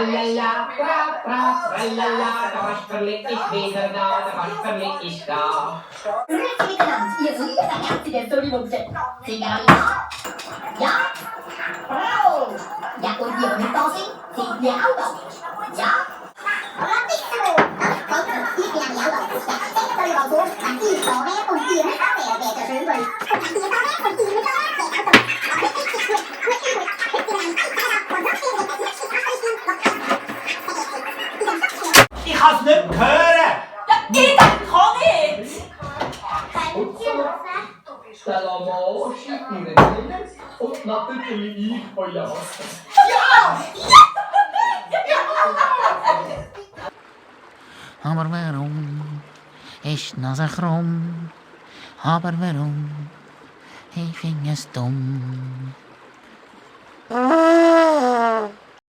Tralala, tra, tra, tralala, der Kasperli ist wieder da, der Kasperli ist da. Grüezi miteinander, ihr lieben Ragazzi del Sorimonte. Signorina? Ja? Bravo! Ja, und ihr Mittelsi? Sind wir Auto? Ja? Bravissimo! Ascolta, ich bin ein Auto. Ja, denkt darüber so, dass ich Fahrwerk und ihr mit Fahrwerk wäre schön wollen. Und dass ihr Fahrwerk und ihr mit Fahrwerk wäre Auto. Aber das ist gut, gut, gut. Ich bin ein Auto und das wäre das nächste Ich kann es nicht hören! Ja, geht, kann ich! Salamashi, Irene und natürlich ich, euer Wasser. Aber warum ist die Nase krumm? Aber warum? Ich finde es dumm.